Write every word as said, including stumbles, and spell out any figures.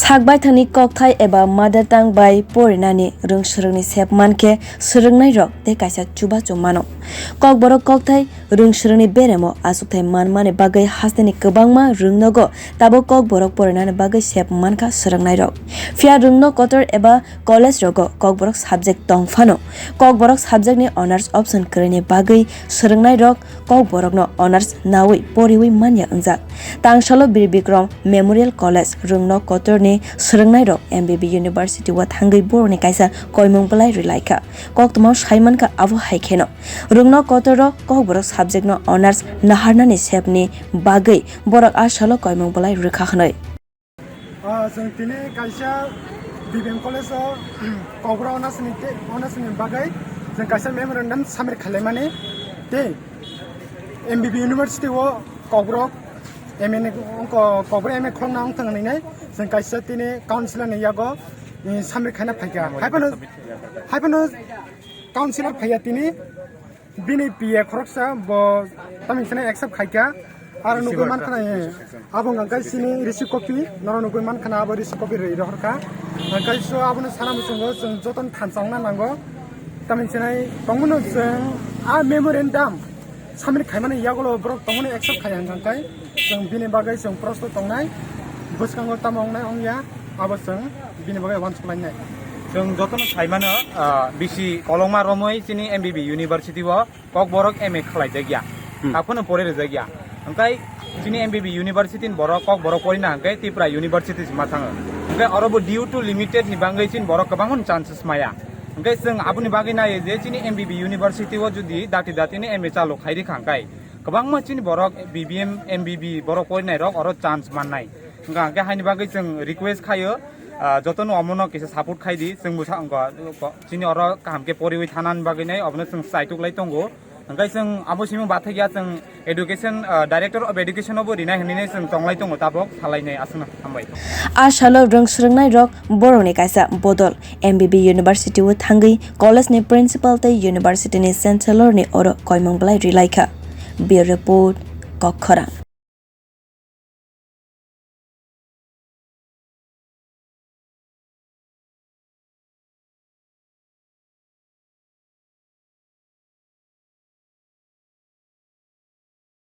Thakbaithangni kokthai eba mother tongue bai porinani rwng swrwngni sep mankhe swrwngnairok tei kaisa chubachu mano. Kokborok kokthai rwng swrwngni beremo achukthai manmani bagwi hasteni kwbangma rwngnogo tabuk kokborok porinani bagwi sep mankha swrwngnairok. Phiya rwngno kotor eba college rogo kokborok subject tong phano, kokborok subject ni honours option kwrwini bagwi swrwngnairok kokborokno honours nawi poriwi manya wngjak. Tangsalo Bir Bikram Memorial College rwngno kotorni swrwngnairok M B B University o thangwi borokni kaisa koimung bwlai rwlaikha. Koktwmao saimankha abo hai kheno. Rwngno kotoro kokborok subject no honours naharnani sepni bagwi borok a salo koimung bwlai rwkha hwnwi. Ah, chwng tini kaisa B B M college o kokborok honours ni te-, honours ni bagwi chwng kaisa memorandum submit khailaimani tei M B B University o kokborok M A ni, ko-, kokborok M A khulokna wng thang hwnwi chwng kaisa tini councilor ni yago, eh, submit khaina phaikha. Hai phano, hai phano councilor phaiya tini. Bini P A khoroksa bo tamni sene accept khaikha. Aro nugwi mankha na, eh, abo hwnka khe chini receipt copy, norok nugwi mankha na abo receipt copy rwi rohorkha. Hwnka khe so abono sana muchungo chwng jotono thansa wngna nango. Tamni sene tongmano chwng a memorandum submit khaimani yagulo borok tongmani accept khaiya hwnka khe. Chwng bini bagwi chwng prosto tongnai, bwskango tamo wngnai wngya, abo chwng bini bagwi uansuk lainai. Chwng jotono sai mano, ah, bisi kolokma romwi chini M B B University o kokborok M A khlai jakya, Hmm. taphano pore rwjakya. Hwnkhe chini M B B University ni borok kokborok porina hwnkhe Tripura University se ma thango. Hwnkhe oro bo due to limited ni bagwi chini borok kwbangma chances maya. Hwnkhe chwng aboni bagwi naiwi je chini M B B University o jodi dati dati ni M A chalu khai rikha hwnkhe, kwbangma chini borok B B M, M B B borok porinai rok oro chance mannai. Hwnkha hwnkhe haini bagwi chwng request khaio, ah, jotono omono kisa support khai di, chwng bwsa wngkha, chini oro kaham khe poriwi thanani bagwi nai obono chwng chaitok lai tongo. Hwnkhe chwng abo simi bathakya chwng education, ah, director of education obo rinai hwnwi nai chwng tonglai tongo tabok salainai aswkno hambai. A salo rwng swrwngnairok borokni kaisa bodol M B B University o thangwi college ni principal tei university ni chancellor ni oro koimung bwlai rilaikha. Bureau Report, Kokkhorang.